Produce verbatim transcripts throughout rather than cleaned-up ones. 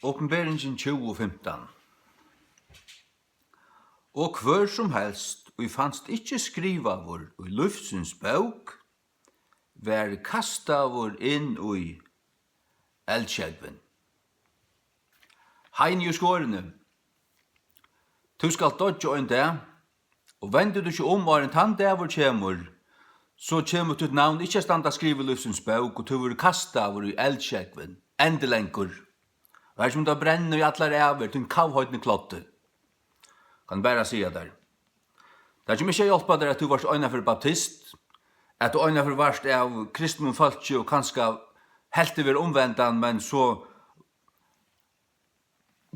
Opinberingin tjúgu fimtan. Og hvør sum helst, ið fanst ikki skrivaður í lívsins bók, varð kastaður inn í eldsjógvin. Heini í Skorini, tú skalt doyggja ein dag, og vendir tú ikki um, áðrenn tann dagur kemur, so kemur títt navn ikki at standa skrivað í lívsins bók, og tú verður kastaður í eldsjógvin, endilangur. Og har sum tað brennur í allar ævir, tín kavheidni kloddi. Kann bara siga tær. Tað kemur ikki at hjálpa tær, at tú vart einaferð baptist, at tú einaferð vart av kristnum fólki og kanska helt teg vera umvendan, men so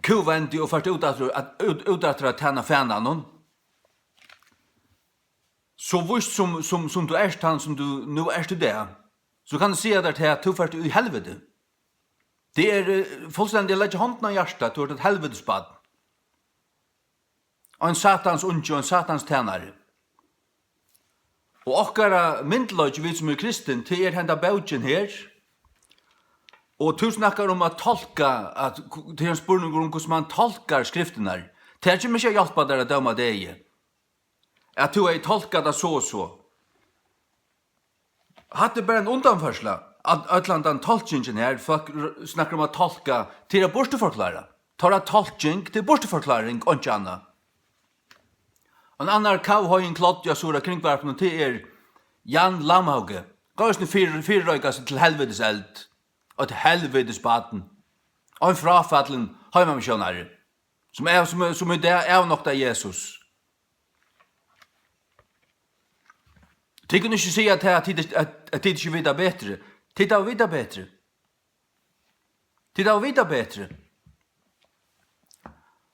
kúvendi og fert út aftur, at, út, út aftur at tæna fananum. So víst sum, sum, sum tú ert hann, sum tú nú ert í dag, so kann eg siga tær tað, at tú fert í helviti. Tað er, eh, fullstendiga at leggja hondina á hjartað, tú ert eitt helvitisbarn. Ein Satans ungi, ein Satans tænari. Og okkara myndugleiki, vit sum eru kristin, tað er henda bókin her. Og tú snakkar um at tolka, at k-, tað er ein spurningur um, hvussu mann tolkar skriftirnar. Tað kemur ikki at hjálpa tær at døma degi, at tú hevði tolkað tað so og so. Hatta er bara ein undanførsla, at øll handan tolkingin her, fólk r-, snakkar um at tolka, til at burturforklára. Teirra tolking, til burturforkláring, einki annað. Ein annar kavheidin kloddi á Suðuroy Kringvarpinum, tað er Jan Lamhauge. Gav eisini fyri, fyrireika seg til helvitis eld. Eitt helvitis barn. Og ein fráfallin heimamissiónari, sum er, sum, sum í dag avnoktar Jesus. Tit kunnu ikki siga tað, at tit, at, at tit ikki vita betri. Tit hava vitað betri. Tit hava vitað betri.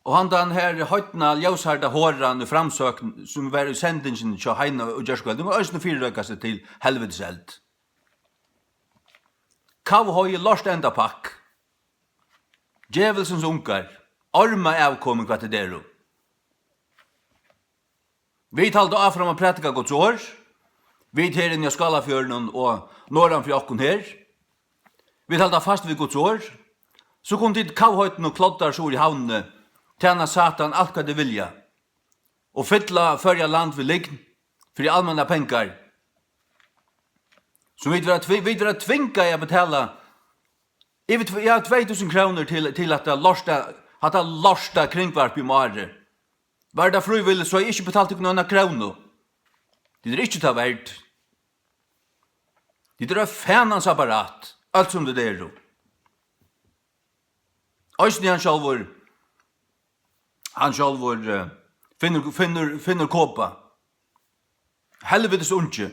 Og handan her heidna, ljóshærda horan í Framsókn, sum var í sendingini hjá Heina í gjárkvøldið, hon eisini fyrireika seg til helvitis eld. Kavheidið, lort endapakk. Djevulsins ungar, ormaavkomið, hvat tit eru. Vit halda áfram at prædika Guds orð. Vit her inni á Skálafjørðinum og norðan fyri okkum her. Vit halda fast við Guds orð. So kunnu tit kavheidnu kloddar suður í Havnini tæna Satan alt hvat tit vilja. Og fylla Føroya land við lygn fyri almennar pengar. Sum vit verða tvi-, vit verða tvingaði at betala yvir tv-, ja, tvey túsund krónur til, til at lorta, hatta lorta kringvarpið um árið. Var tað frívilligt, so hevði eg ikki betalt tykkum eina krónu. Tit eru ikki tað verd. Tit eru eitt fanans apparat, øll sum tit eru. Eisini hann sjálvur, hann sjálvur, eh, Finnur, Finnur, Finnur Kopa. Helvitis ungi.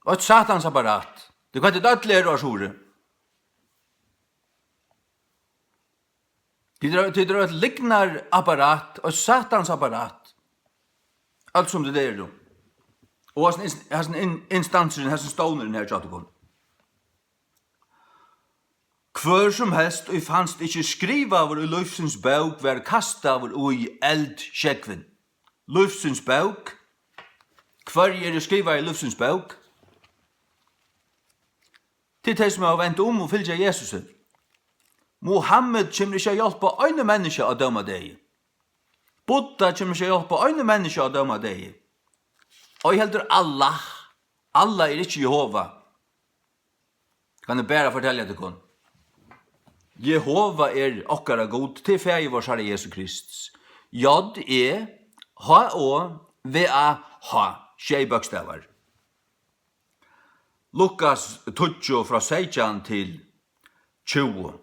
Og eitt satans apparat. Tað er hvat tit øll eru á Suðuroy. Tit eru, tit eru eitt lygnarapparat, eitt satans apparat. Alt sum tit eru. Og hasin ins-, hasin in-, instansurin, hasin stovnurin her hjá tykkum. Hvør sum helst, ið fanst ikki skrivaður í lívsins bók, varð kastaður í eldsjógvin. Lívsins bók. Hvørji eru skrivaðir í lívsins bók? Til tey, sum hava vent um og fylgja Jesusi. Muhammed kemur ikki at hjálpa einum menniskja á dómadegi. Buddha kemur ikki at hjálpa einum menniskja á dómadegi. Og heldur Allah. Allah er ikki Jehova. Kann eg bara fortelja tykkum. Jehova er okkara Gud, tað er Faðir vors Harra Jesu Krists. J E H O V A H, sjey bókstavar. Lukas tíggju frá seytjan til tjúgu.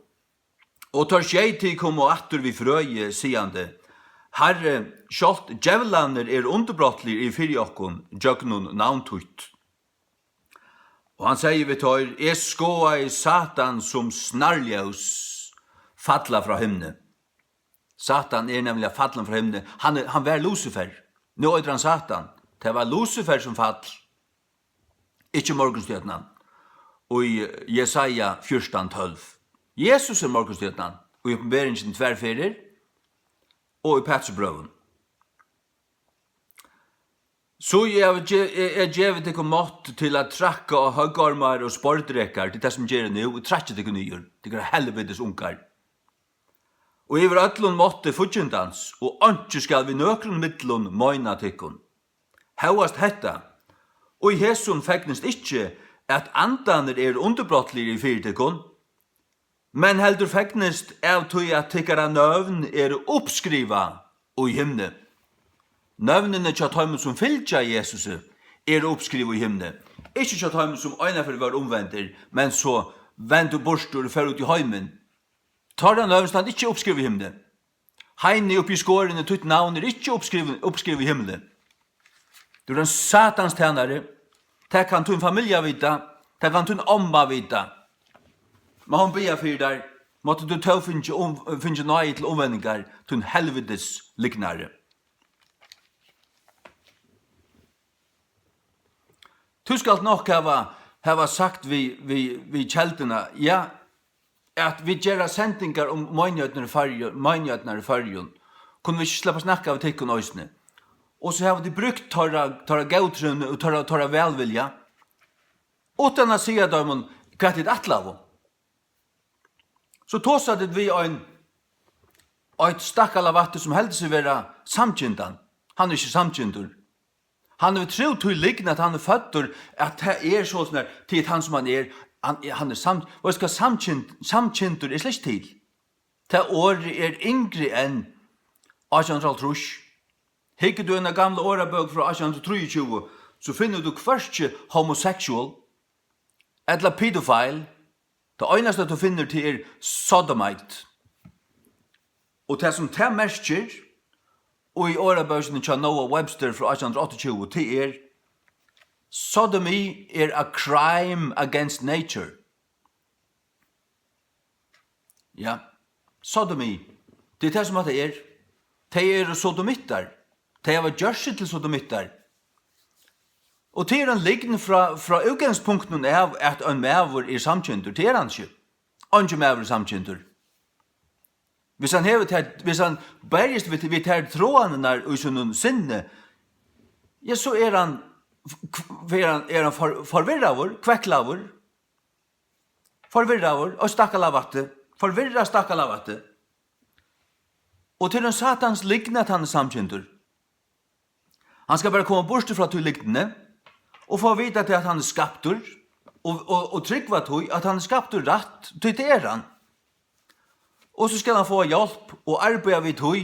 Og teir sjey til komu aftur við frøði, sigandi: Harri, sjálvt djevlarnir eru undirbrotligir fyri okkum gjøgnum navn títt. Og hann segði við teir: Eg skoðaði Satan sum snarljós falla frá himni. Satan er nemliga fallin frá himni. Hann er, hann var Lucifer. Nú eitur hann Satan. Tað var Lucifer sum fall, ikki morgunstjørnan. Og í Jesaja fjúrtan tólv. Jesus er morgunstjørnan. Og í Opinberingini tvær ferðir. Og í Pætursbrøvum. So eg havi ge-, eg, eg gevi tykkum mátt til at trakka á høggormar og sporðdrekar, til tað sum eg geri nú, og trakki tykkum niður, tykkara helvitis ungar. og yvir øllum mátti fíggindans, og einki skal við nøkrum millum meina tykkum. Hóast hetta, í hesum fegnist ikki, at andarnir eru undirbrotligir fyri tykkum, men heldur fegnist av tí, at tykkara nøvn eru uppskrivað í himni. Nøvnini hjá teimum, sum fylgja Jesusi, eru uppskrivað í himni. Ikki hjá teimum, sum einaferð vóru umvendir, men so vendu burtur og fóru út í heimin. Teirra nøvn standa ikki uppskrivað í himni. Heini uppi í Skorini, títt navn er ikki uppskrivað, uppskrivað í himli. Tú ert ein Satans tænari. Tað kann tín familja vita. Tað kann tín omma vita. Má hon biðja fyri tær. Mátti tú tó fingið um, fingið náði til umvendingar, tín helvitis lygnari. Tú skalt nokk hava, hava sagt við, við, við kelduna, ja, at vit gera sendingar um meinigheirnar í Føroyum, meinigheirnar í Føroyum. Kunnu vit ikki sleppa at snakka við tykkum eisini? Og so hava tit brúkt teirra, teirra góðtrúnna og teirra, teirra vælvilja, uttan at siga teimum, hvat tit ætlaðu. So tosa tit við ein, eitt stakkalavatti, sum heldur seg vera samkyndan. Hann er ikki samkyndur. Hann hevur trúð tí lygn, at hann er føddur, at tað er soleiðis, at hann, sum hann er, hann, hann er sam-, veitst hvat, samkynd-, samkyndur er slett ikki til. Tað orðið er yngri enn átjan hundrað og hálvtrýss. Hyggur tú eina gamla orðabók frá átjan hundrað og trýogtjúgu, so finnur tú hvørki homosexual ella pedophile. Tað einasta, tú finnur, tað er sodomite. Og tað, sum tað merkir, og í orðabókini hjá Noah Webster frá átjan hundrað og áttaogtjúgu, tað er, sodomy er a crime against nature. Ja, sodomy, tað er tað, sum hatta er. Tey eru sodomittar. Tey hava gjørt seg til sodomittar. Og tað er ein lygn frá, frá útgangspunktinum av, at ein maður er samkyndur. Tað er hann ikki. Eingin maður er samkyndur. Hvis hann hevur tær, hvis hann berjist við, við tær tráðarnar í sínum sinni, ja, so er hann, er hann, er hann for-, forvirraður, kveklaður, forvirraður, og stakkalavatti, forvirrað stakkalavatti. Og til ein Satans lygn, at hann er samkyndur. Hann skal bara koma burtur frá tí lygnini og fáa at vita, at hann er skaptur, og, og, og trúgva tí, at hann er skaptur rætt, tí tað er hann. Og so skal hann fáa hjálp og arbeiða við tí.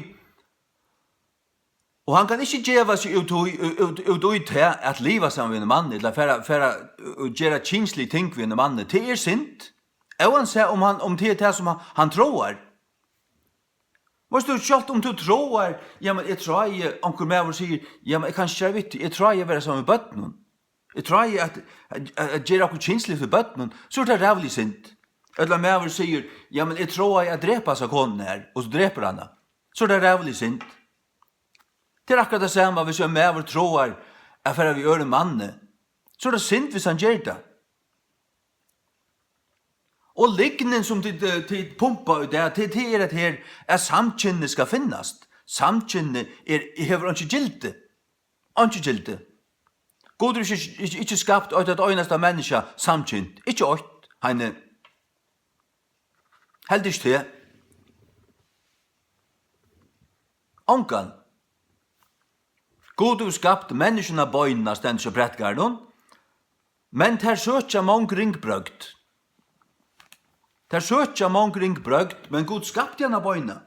Og hann kann ikki geva seg út í, út, út í tað at liva saman við einum manni, ella fara, fara og gera kynslig ting við einum manni. Tað er synd. Óansæð um hann, um tað er tað, sum hann, hann tráar. Veitst tú, sjálvt um tú tráar, ja, men eg trái, onkur maður sigur, ja, men eg kann ikki gera við tí, eg trái at vera saman við børnum. Eg trái at, at, at, at gera okkurt kynsligt við børnum, so er tað ræðulig synd. Ella maður sigur, ja, men eg trái at drepa hasa konuna her, og so drepur hann hana. So er tað ræðulig synd. Tað er akkurát tað sama, hvis ein maður tráar at fara við øðrum manni, so er tað synd, hvis hann ger tað. Og lygnin, sum tit, eh, tit pumpa í dag, tit, tit er at her, at samkynni skal finnast. Samkynni er, hevur einki gildi. Einki gildi. Gud hevur ikki, ikki, ikki skapt eitt, eitt einasta menniskja samkynt. Ikki eitt, Heini. Heldur ikki tað. Ongan. Gud hevur skapt menniskjuna beina, stendur hjá prædikaranum, men tær søkja mong ring brøgd. Tær søkja mong ring brøgd, men Gud skapti hana beina.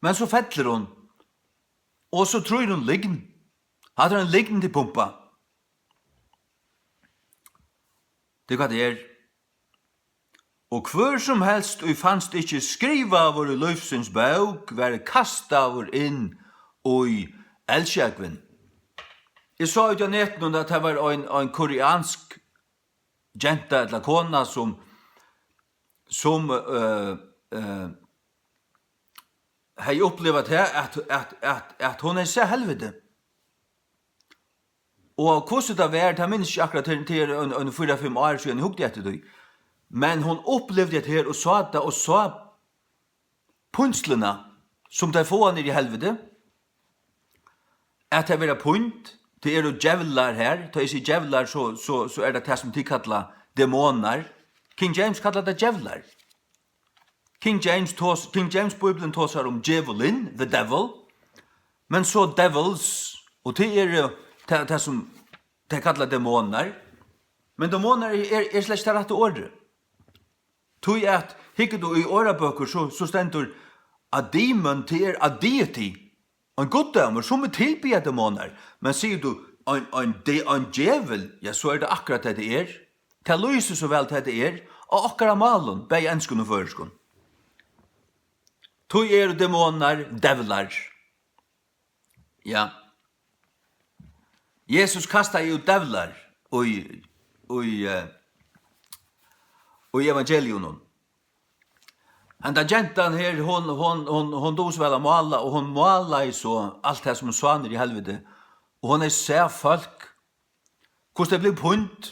Men so fellur hon, og so trýr hon lygn. Hatta er ein lygn, tit pumpa. Tað er hvat tað er. Og hvør sum helst, ið fanst ikki skrivaður í lívsins bók, varð kastaður inn í eldsjógvin. Eg sá úti á netinum, at tað var ein, ein koreansk genta ella kona, sum, sum, eh, eh, hevði upplivað tað, at, at, at, at hon hevði sæð helviti. Og hvussu tað var, tað minnist eg ikki akkurát, til, til ein, ein fýra, fimm ár síðan eg hugdi eftir tí. Men hon upplivdi hetta her og sá tað og sá pínsluna, sum tey fáa niðri í helviti, at tey verða pínd, tað eru djevlar her, tá eg sigi djevlar, so, so, so er tað tað, sum tit kalla demonar. King James kallar tað djevlar. King James tos-, King James Bíblian tosar um djevulin, the devil, men so devils, og tað eru tað, tað sum tey kalla demonar. Men demonar er, er, er slett ikki tað rætta orðið. Tí at, hyggur tú í orðabøkur, so, so stendur a demon, tað er a deity, ein guddómur, sum er tilbiðja demonar. Men sigur tú, ein, ein de-, ein djevul, ja, so er tað akkurát tað tað er. Tað lýsir so væl tað tað er, á okkara málum, bæði enskum og føroyskum. Tí eru demonar devlar. Ja. Jesus kastaði út devlar í, í, eh, í evangeliunum. Henda gentan her, hon, hon, hon, hon dugir so væl at mála, og hon málaði so alt tað, sum hon sá niðri í helviti. Og hon hevði sæð fólk, hvussu tey blivu pínd,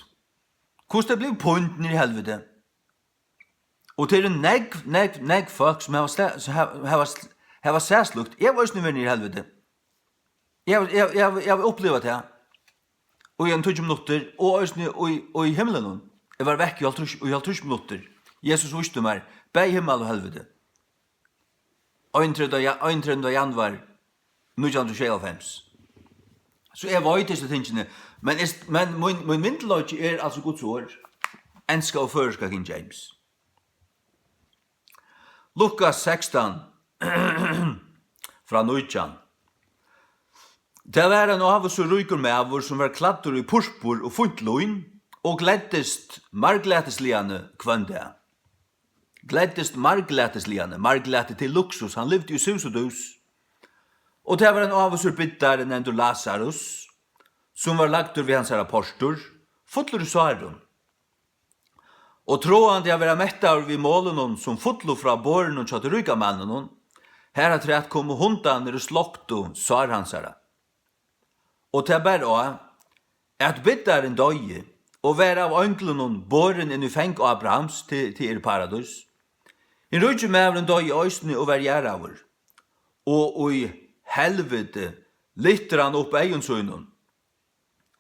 hvussu tey blivu pínd niðri í helviti. Og tað eru nógv, nógv, nógv fólk, sum hava sle-, sum hava, hava, hava sæð slíkt. Eg havi eisini verið niðri í helviti. Eg havi, eg havi, eg havi, eg havi upplivað tað. Og í ein tíggju minuttir, og eisini í, í himlinum. Eg var vekk í hálvtrýss, í hálvtrýss minuttir. Jesus vísti mær, bæði himmal og helviti. Einogtretivta ja-, einogtretivta januar nítjan hundrað og sjeyoghálvfems. So eg veit hesi tingini, men eg st-, men mín, mín myndugleiki er altso Guds orð, enska og føroyska King James. Lukas sekstan, frá nítjan. Tað var ein ávísur ríkur maður, sum var klæddur í purpur og fínt lín, og gleddist marglætisligani hvønn dag. Gleddist marglætisligani, marglæti til luksus, hann livdi í sus og dus. Og tað var ein ávísur biddari, nevndur Lasarus, sum var lagdur við hansara portur, fullur í sárum. Og tráandi at vera mettaður við molinum, sum fullu frá borðinum hjá tí ríka manninum, harafturat komu hundarnir og sloktu sár hansara. Og tað bar á, at biddarin doyði, og var av einglunum borin inn í fang Abrahams, til, til er paradís. Hin ríki maðurin doyði eisini og var jarðaður, og í helviti lyftir hann upp eygum sínum.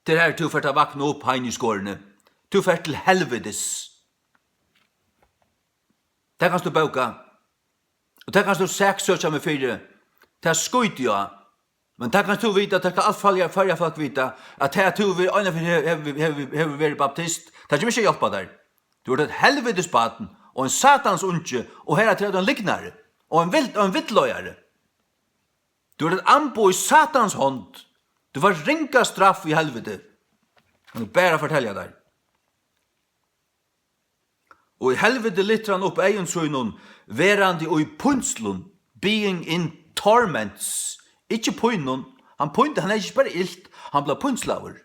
Tað er her, tú fert at vakna upp, Heini í Skorini. Tú fert til helvitis. Tað kanst tú bóka. Og tað kanst tú saksøkja meg fyri. Tað skíti eg á. Men tað kanst tú vita, tað skal alt Føroya, Føroya fólk vita, at tað at tú verður einaferð hevur, hevur, hevur, hevur verið baptist, tað kemur ikki at hjálpa tær. Tú ert eitt helvitis barn, og ein satans ungi, og harafturat ein lygnari, og ein vill-, og ein villleiðari. Tú ert eitt amboð í satans hond. Tú fært ringa straff í helviti. Kann eg bara fortelja tær. Og í helviti lyftir hann upp eygum sínum, verandi í pínslum, being in torments. Ikki pínum, hann píndi, hann hevði ikki bara ilt, hann bleiv pínslaður.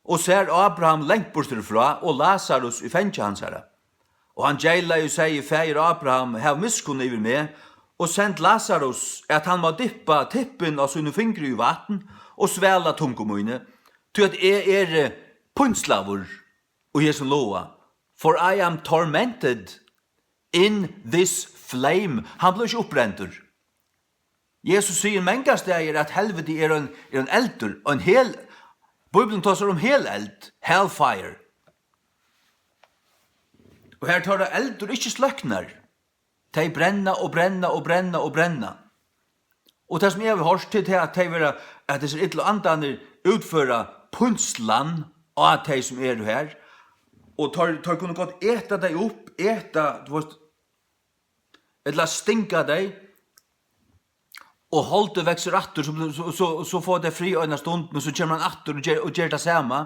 Og sær Abraham langt burtur frá, og Lasarus í fangi hansara. Og hann geilaði og segði: Faðir Abraham, hav miskunn yvir meg, og send Lasarus, at hann má dyppa tippin á sínum fingri í vatn og svala tungu míni, tí at eg eri pínslaður í hesum loga, for I am tormented in this flame. Hann bleiv ikki uppbrendur. Jesus sigur mangar staðir, at helviti er ein, er ein eldur, ein hel, Bíblian tosar um heleld, hellfire. Og har teirra eldur ikki sløknar. Tey brenna og brenna og brenna og brenna. Og tað, sum eg havi hoyrt, til tað, at tey verða, at hesir illu andarnir útføra pínslan á tey, sum eru har, og teir, teir kunnu gott eta tey upp, eta, tú veist, ella stinga tey, og holdið veksur aftur, so, so, so, so fáa tey frið eina stund, men so kemur hann aftur og ger, og ger tað sama.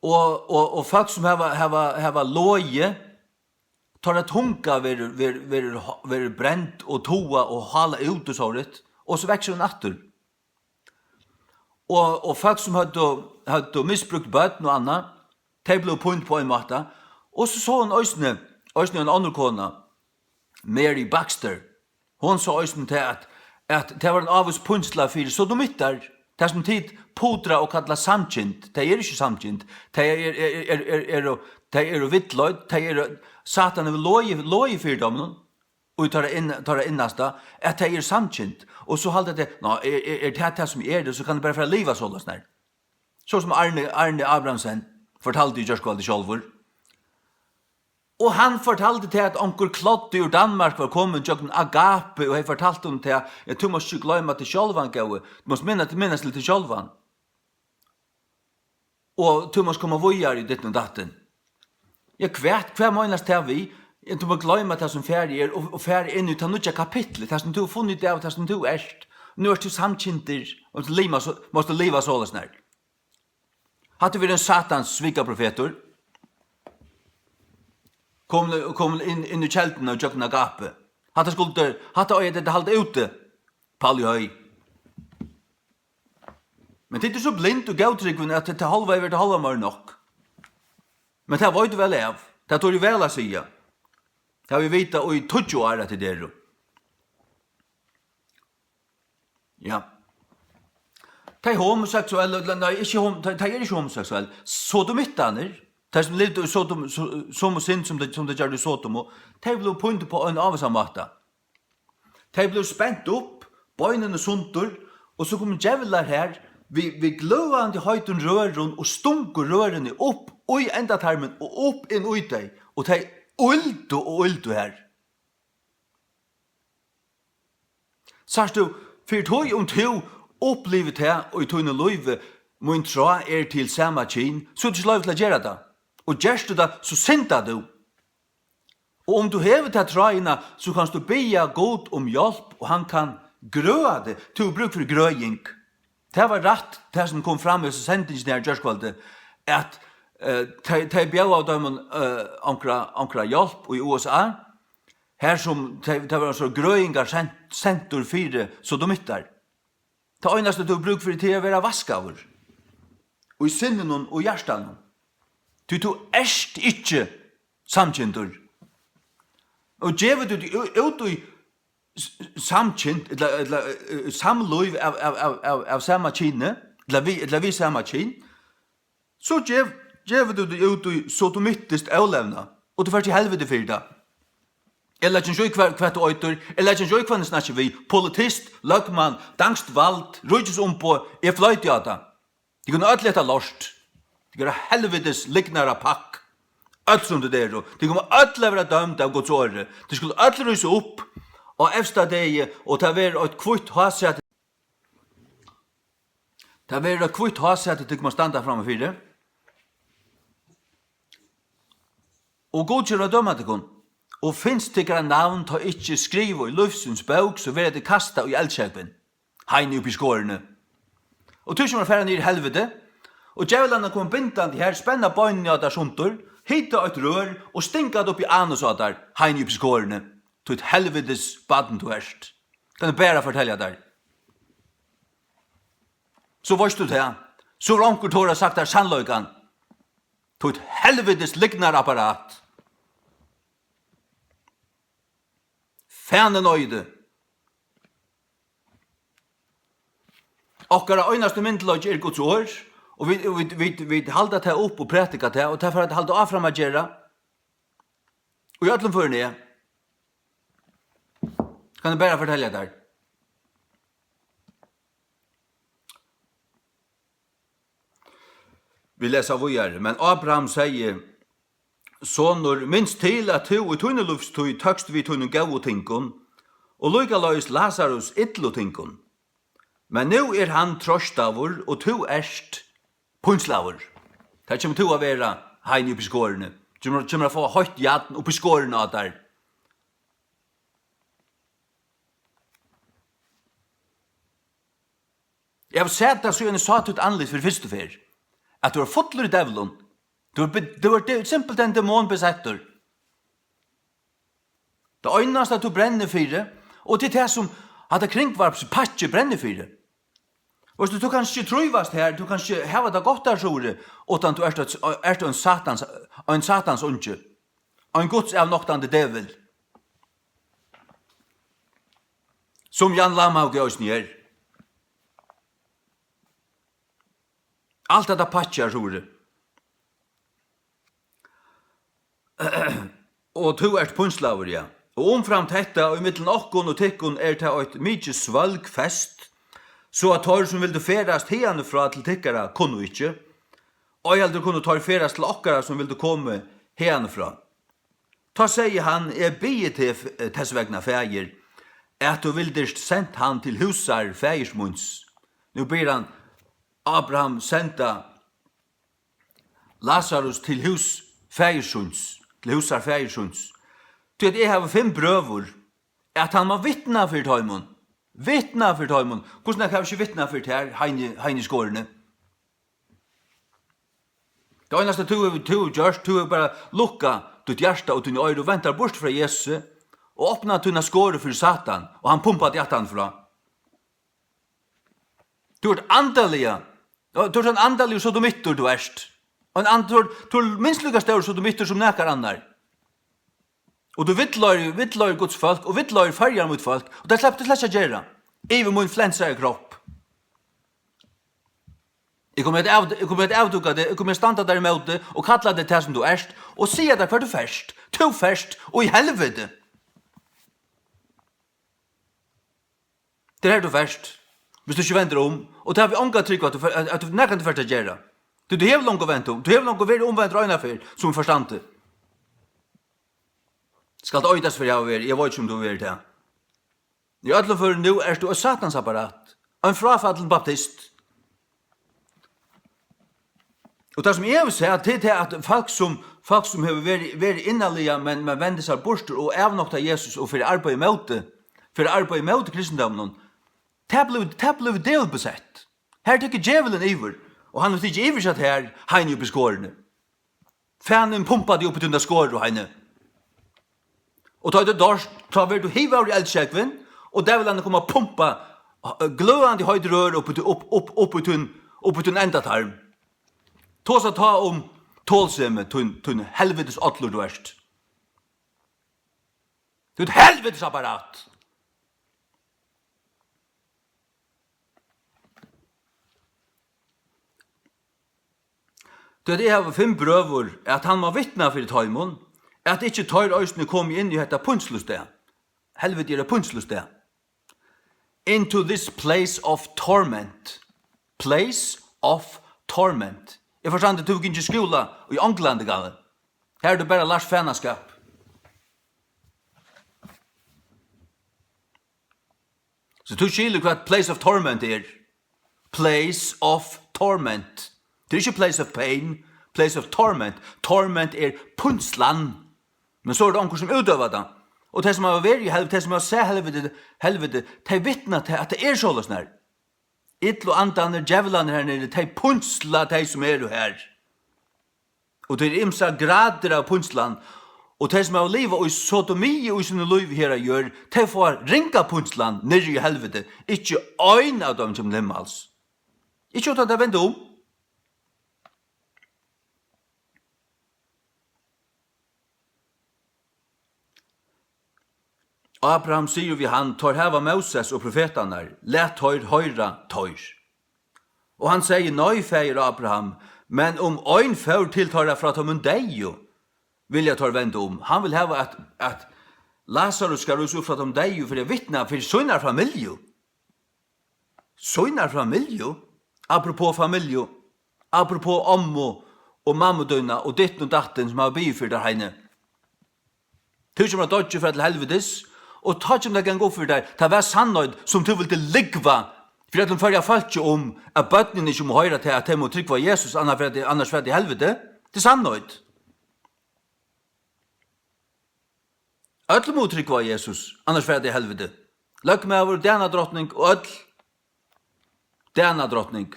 Og, og, og fólk, sum hava, hava, hava logið, teirra tunga verður, verður, verður, verður brend og tugað og hálað út og sovorðið, og so veksur hon aftur. Og, og fólk, sum høvdu, høvdu misbrúkt børn og annað, tey blivu pínd á ein máta. Og so sá hon eisini, eisini ein onnur kona, Mary Baxter. Hon sá eisini tað, at, at tað var ein ávís pínsla fyri sodomittar, tað sum tit pudra og kalla samkynd. Tey eru ikki samkynd. Tey er, er, er, er, eru, tey eru villleidd, tey eru, Satan hevur logið, logið fyri teimum, og í teirra inn-, teirra innasta, at tey eru samkynd. Og so halda tey, ná, er, er, er tað tað sum er, so kann eg bara fara at liva soleiðis, nei. So sum Arne, Arne Abrahamsen fortaldi í gjárkvøldið sjálvur. Og hann fortaldi tað, at onkur kloddi úr Danmark var komin gjøgnum Agape og hevði fortalt um tað, at tú mást ikki gloyma teg sjálvan, góði. Tú mást minna, minnast til teg sjálvan. Og tú mást koma víðari í ditten og datten. Ja, hvat, hvat meinast tað við? Ja, tú mást gloyma tað sum farið er og, og fara inn í tað nýggja kapitlið, tað sum tú hevur funnið út av, tað sum tú ert. Nú ert tú samkyndur, og tú liva so, mást tú liva soleiðis nær. Hatta verður ein satans svikaprofetur. Kom, kom inn, inn í kelduna og gjøgnum Agape. Hatta skuldi, hatta eiga tit at halda úti. Pauli Høy. Men tit eru so blind og góðtrúgvin, at tað hálva er tað hálva meir nokk. Men tað veit væl av. Tað torir væl at siga. Tað havi eg vitað í tíggju ár, at tit eru. Ja. Tey homoseksuellu, ella nei, ikki hom-, tey, tey eru ikki homoseksuell. Sodomittarnir, tey sum livdu í Sodom, so-, somu synd sum tey, sum tey gjørdu í Sodom, og tey blivu pínd upp á ein ávísan máta. Tey blivu spent upp, beinini sundur, og so komu djevlar her við, við gløðandi heitum rørum og stungu rørini upp í endatarmin og upp inn í tey, og tey øldu og øldu her. Sært tú, fyri tí um tú upplivir tað í tínum lívi, mín tráð er til sama kyn, so er tú ikki loyvd til at gera tað. Og gert tú tað, so syndar tú. Og um tú hevur ta tráðina, so kanst tú biðja Gud um hjálp, og hann kann grøða teg. Tú hevur brúk fyri grøðing. Tað var rætt, tað sum kom fram í hesi sendingini her í gjárkvøldið, at, eh, tey, tey bjóðaðu teimum, eh, onkra, onkra hjálp í U S A, har sum tey, tað var ein so grøðingar sent-, sentur fyri sodomittar. Tað einasta, tú hevur brúk fyri, tað er at vera vaskaður í sinninum og hjartanum. Tí tú ert ikki samkyndur. Og gevur tú teg ú-, út í s-, samkynt, ella, ella, eh, samlív av, av, av, av, av sama kyni, ella við, ella við sama kyn, so gev-, gevur tú teg út í sodomittiskt ólevnað, og tú fert til helviti fyri tað. Eg leggi ikki í, hvat, hvat tú eitur, eg leggi ikki í, hvønn eg snakki við, politist, løgmann, danskt vald, ríkisumboð, eg floyti á tað. Tit kunnu øll eta lort. Tit eru helvitis lygnarapakk. Øll sum tit eru. Tit koma øll at verða dømd av Guds orði. Tit skulu øll rísa upp á evsta degi, og tað verður eitt hvítt hásæti. Tað verður eitt hvítt hásæti, tit koma at standa framman fyri. Og Gud kemur at døma tykkum. Og finst tykkara navn tá ikki skrivað í lívsins bók, so verða tit kastað í eldsjógvin. Heini uppi í Skorini. Og tú kemur at fara niður í helviti, og djevlarnir koma bindandi her, spenna beinini á tær sundur, hita eitt rør og stinga tað upp í anus á tær, heini uppi í Skorini. Títt helvitis barn tú ert. Kann eg bara fortelja tær. So veitst tú tað. So vil onkur tora sagt tær sannleikan. Títt helvitis lygnarapparat. Fanin eiði. Okkara einasti myndugleiki er Guds orð, og vit, vit, vit, vit halda tað upp og prædika tað, og tað fara at halda áfram at gera í øllum førum, eg kann bara fortelja tær. Vit lesa víðari. Men Abraham segði: Sonur, minst til, at tú í tíni lívstíð tókst við tínum góðu tingum, og líkaleiðis Lazarus illu tingum. Men nú er hann troystaður, og tú ert pínslaður. Tað kemur tú at vera, heini uppi í Skorini. Kemur, kemur at fáa heitt jarn uppi í Skorini á tær. Eg havi sæð tað, síðan eg sá títt andlit fyri fyrstu ferð, at tú ert fullur í djevlum. Tú ert be-, tú ert de-, simpelthen demonbesettur. Tað einasta, tú brennur fyri, og tað er tað, sum hatta kringvarpspakkið brennur fyri. Veitst tú, tú kanst ikki trívast her, tú kanst ikki hava tað gott her, Suðuri, uttan tú ert eitt, ert ein satans, ein satans ungi. Ein Guds avnoktandi djevul. Sum Jan Lamhauge eisini er. Alt hetta pakkið, Suðuri. Og tú ert pínslaður, ja. Og umframt hetta, og ímillum okkum og tykkum, er tað eitt mikið svølg fest, so at teir, sum vildu ferðast hiðani frá til tykkara, kunnu ikki. Ei heldur kunnu teir ferðast til okkara, sum vildu komið hiðani frá. Tá segði hann: Eg biði teg f-, tess vegna, faðir, at tú vildist sent hann til húsar faðirs míns. Nú biður hann Abraham senda Lasarus til hús faðirs síns, til húsar faðirs síns. Tí at eg havi fimm brøður, at hann má vitna fyri teimum. Vitna fyri teimum. Hvussu nógv hava ikki vitnað fyri tær, Heini, Heini Skorni? Tað einasta, tú hevur, tú hevur gjørt, tú hevur bara lukkað títt hjarta og tíni oyru og vent tær burtur frá Jesusi og opnað tínar skorur fyri Satan, og hann pumpar teg aftan frá. Tú ert andaliga, ja, tú ert ein andaligur sodomittur, tú ert. Ein and-, tú ert, tú ert minst líka stórur sodomittur sum nakar annar. Og tú villleiðir, villleiðir Guds fólk, og villleiðir Føroyar mítt fólk, og tað sleppur tú slett ikki at gera. Yvir mín flensaða kropp. Eg komi at av-, eg komi at avdúka teg, eg komi at standa tær ímóti og kalla teg tað sum tú ert, og siga tær hvar tú fert. Tú fert í helviti. Tað er her, tú fert, viss tú ikki vendir um, og tað havi eg onga trúgv at tú fer, at, at tú nakrantíð fert at gera. Tí tú hevur longu vent um, tú hevur longu verið umvendur eina ferð, sum forstandi. Skalt oydast fyri at hava verið, eg veit ikki, um tú hevur verið tað. Í øllum førum, nú ert tú eitt satans apparat, ein fráfallin baptist. Og tað, sum eg vil siga, tað er tað, at fólk, sum, fólk, sum hevur verið, verið innarliga, men, men vendir sær burtur og avnoktar Jesus og fer at arbeiða ímóti, fer at arbeiða ímóti kristindóminum, tað blívur, tað blívur djevulbesett. Har tekur djevulin yvir, og hann hevur tikið yvir seg her, Heini uppi í Skoruni. Fanin pumpar teg upp í tína skoru, Heini. Og tá tú doyrt, tá verður tú hivaður í eldsjógvin, og djevlarnir koma at pumpa, eh, gløðandi heit rør upp í, upp, upp, upp í tín, upp í tín endatarm. Tosa tá um tolsemi, tín, tín helvitis ollur tú ert. Tú ert helvitis apparat. Tí at eg havi fimm brøður, at hann má vitna fyri teimum, at ikki teir eisini komi inn í hetta pínslustað. Helviti er eitt pínslustað. Into this place of torment. Place of torment. Eg forstandi, tú hevur gingið í skúla í Onglandi, Galli. Her er tú bara lært fanaskap. So tú skilur, hvat place of torment er. Place of torment. Tað er ikki place of pain, place of torment. Torment er pínslan. Men so er tað onkur, sum útøvar tað. Og tey, sum hava verið í helviti, tey, sum hava sæð helviti, helviti, tey vitna til, at tað er soleiðis nær. Illu andarnir, djevlarnir her niðri, tey pínsla tey, sum eru her. Og tað eru ymsar gradir av pínslan. Og tey, sum hava livað í sodomi í sínum lívi her á jørð, tey fáa ringa pínslan niðri í helviti. Ikki ein av teimum kemur til himmals. Ikki uttan tey venda um. Abraham sigur við hann: Teir hava Móses og profetarnar, lat teir hoyra teir. Og hann segði: Nei, faðir Abraham, men um ein fór til teirra frá teimum deyðu, vilja teir venda um. Hann vil hava, at, at Lasarus skal rísa upp frá teimum deyðu fyri at vitna fyri sínar familju. Sínar familju? Apropos familju, apropos ommu og mammu tína og dittin og dattin, sum hava biðið fyri tær, Heini. Tú kemur at doyggja og fara til helvitis, og tá kemur tað at ganga upp fyri tær, tað var sannheit, sum tú vildi lúgva fyri øllum Føroya fólki um, at børnini ikki mugu hoyra tað, at tey mugu trúgva Jesus, annars fara tey, annars fara tey í helviti. Tað er sannheit. Øll mugu trúgva á Jesus, annars fara tey í helviti. Løgmaður, danadrotning og øll. Danadrotning.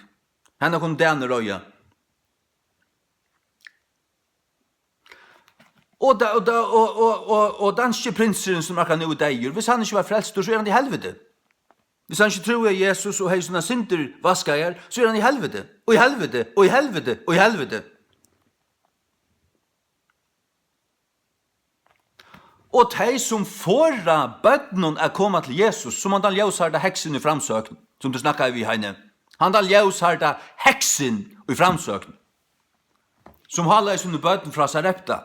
Hana kunnu danir reiða. Og da, og da, og, og, og, og danski prinsurin, sum akkurát nú er deyður, viss hann ikki var frelstur, so er hann í helviti. Viss hann ikki trúði á Jesus og hevði sínar syndir vaskaðar, so er hann í helviti, og í helviti, og í helviti, og í helviti. Og tey, sum forða børnum at koma til Jesus, sum handan ljóshærda heksin í Framsókn, sum tú snakkaði við, Heini. Handan ljóshærda heksin í Framsókn, sum hálaði síni børn frá Sarepta,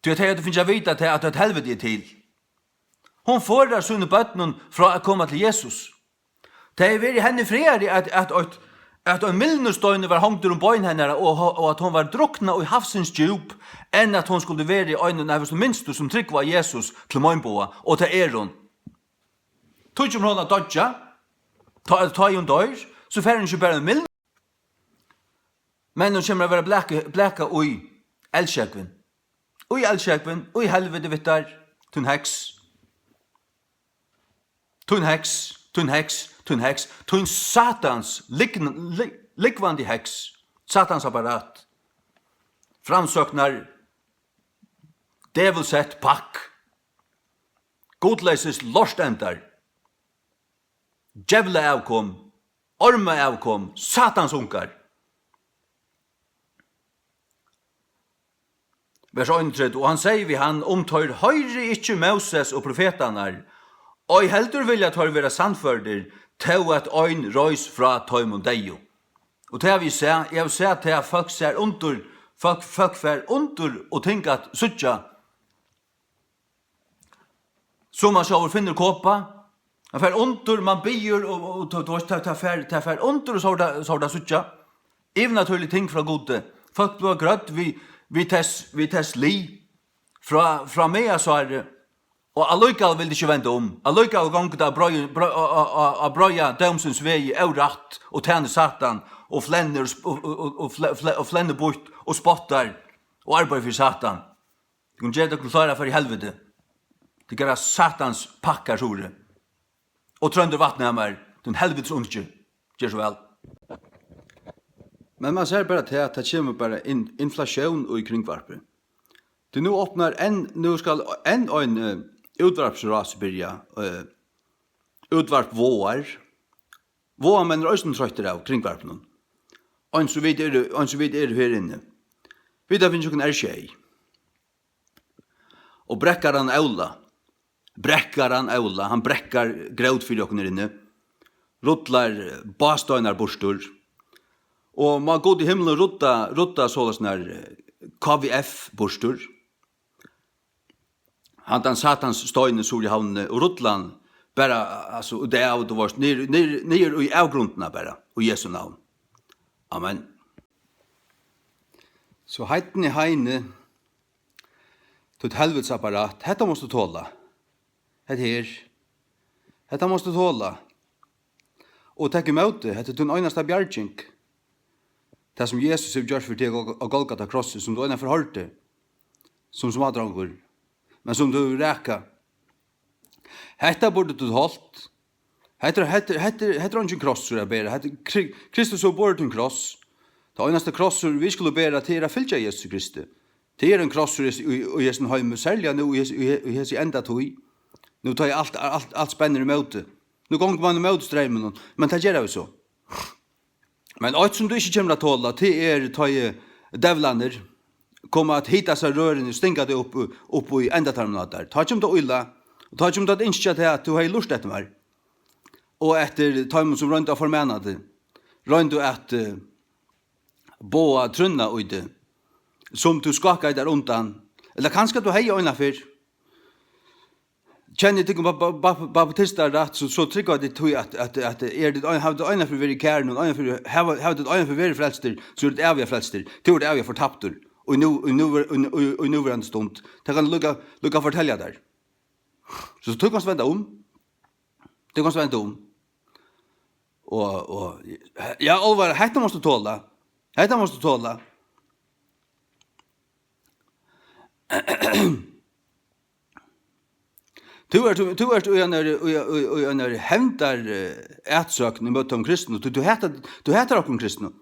tí at tey høvdu fingið at vita tað, at eitt helviti er til. Hon forðar sínum børnum frá at koma til Jesus. Tað hevði verið henni frægari, at, at eitt, at ein mylnustein var hongdur um bein hennara, og, og at hon var druknað í havsins djúp, enn at hon skuldi verið ein av teimum minstu, sum trúgva á Jesus til meinboga, og tað er hon. Tí kemur hon at doyggja, tá, tá ið hon doyr, so fer hon ikki bara í mylnu, men hon kemur at verða blaka, blaka í eldsjógvin. Í eldsjógvin, í helviti við tær, tín heks. Tín heks, tín heks, tín heks, tín satans lygn-, ly-, lúgvandi heks, satans apparat, framsóknar, dævilsett pakk, gudleysis lortendar, djevlaavkom, ormaavkom, satans ungar. Vers einogtretivu: Og hann segði við hann: Um teir hoyri ikki Móses og profetarnar, ei heldur vilja teir vera sannførdir, tó at ein reis frá teimum deyðu. Og tað havi eg sæð, eg havi sæð tað, fólk sær undur, fólk, fólk fær undur og ting at síggja, sum mann sjálvur finnur kopa. Hann fær undur, mann biður, og, og, og, og, og tað, tað fær, tað fær undur, og so er tað, so er tað at síggja yvirnatúrlig ting frá Gudi. Fólk blíva grødd við, við tess, við tess lið frá, frá meðasári, og allíkavæl vil tað ikki venda um. Allíkavæl gongur tað á breiðu, brei-, á, á, á, á breiða dómsins vegi órætt og tænir Satan og flennir og sp-, og, og, og, og fle-, fle-, og flennir býtt og spottar og arbeiðir fyri Satan. Tit kunnu gera tykkum klárar at fara í helviti. Tit gera satans pakkar, Suri. Og Tróndur Vatnhamar, tín helvitis ungi. Ger so væl. Men mann sær bara tað, at tað kemur bara in-, inflatión í Kringvarpið. Tí nú opnar enn, nú skal enn ein, eh, útvarpsrás byrja, eh, Útvarp Vágar. Vágamenn eru eisini troyttir av Kringvarpinum. Eins og vit eru, eins og vit eru her inni. Vit hava fingið okkum R sjey. Og brekkaran Óla, brekkaran Óla, hann brekkar grót fyri okkum her inni, rullar, eh, básteinar burtur, og má Gud í himlum rudda, rudda soleiðis nær, eh, K V F burtur, handan satans steinin suður í havnini, og rulla hann bara, altso, út av, tú veitst, niður, niður, niður í avgrundina bara, í Jesu navn. Amen. So heidni Heini, títt helvitisapparat, hetta mást tú tola. Hetta her. Hetta mást tú tola. Og tak ímóti, hetta er tín einasta bjarging. Tað, sum Jesus hevur gjørt fyri teg á, á Golgata krossi, sum tú einaferð hoyrdi, sum smádrongur, men sum tú hevur rakað. Hetta burdi tú holt. Hetta er, hetta er, hetta er, hetta er eingin krossur at bera. Hetta er Kri-, Kristus hevur borið tín kross. Tað einasta krossur, vit skulu bera, tað er at fylgja Jesusi Kristi. Tað er ein krossur í, í, í hesum heimi, serliga nú í hesi, í he-, í hesi endatíð. Nú tá ið alt, alt, alt spennir ímóti. Nú gongur mann ímóti streyminum, men tað gera vit so. Men eitt, sum tú ikki kemur at tola, tað er, tá ið djevlarnir koma at hita sær rørini og stinga teg upp, upp í endatarmin á tær. Tá kemur tað illa, og tá kemur tað at ynskja teg, at tú hevði lurtað eftir mær. Og eftir teimum, sum royndu at formana teg, royndu at, eh, boga trúnna í teg, sum tú skákaði tær undan. Ella kanska tú hevði eina ferð. Kenni tykkum ba-, ba-, ba-, baptistar rætt, so, so trúgva tit tí at, at, at er tit ein, hava tit einaferð verið í karinum, einaferð, hava, hava tit einaferð verið frelstir, so eru tit æviga frelstir. Tú ert æviga fortaptur. Og nú, og nú, og, og, og núverandi stund. Tað kann líka, líka fortelja tær. So, so tú kanst venda um. Tú kanst venda um. Og, og, ja, Álvara, hetta mást tú tola. Hetta mást tú tola. Tú ert, tú ert í einari, í, í, í einari hevndar, eh, atsókn ímóti teimum kristnu. Tú, tú hatar, tú hatar okkum kristnu.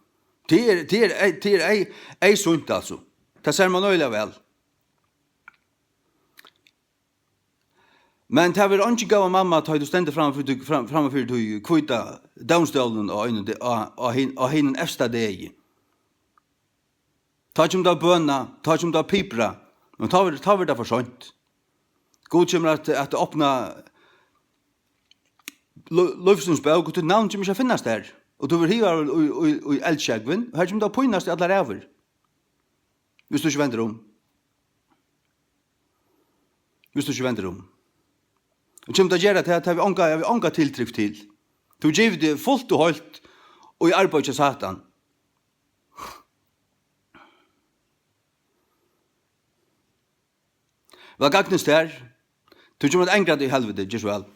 Tað er, tað er, ei, tað er ei, ei sunt, altso. Tað sær mann øgiliga væl. Men tað verður eingin góð mamma, tá ið tú stendur framman fyri tí, fram, framman fyri tí hvíta dómstólinum á einum de-, á, á hin-, á hinum evsta degi. Tá kemur tað at bøna, tá kemur tað at pipra, men tá verður, tá verður tað for seint. Gud kemur at, at opna lí-, lívsins bók, og títt navn kemur ikki at finnast har. Og tú verður hivaður í, í, í eldsjógvin, og har kemur tú at pínast í allar ævir. Viss tú ikki vendir um. Viss tú ikki vendir um. Og kemur tú at gera tað, tað við onga, við onga tiltrykt til. Tú gevur teg fult og heilt Og í arbeiði hjá Satan. Væl gagnist tær. Tú kemur at angra teg í helviti, ger so væl.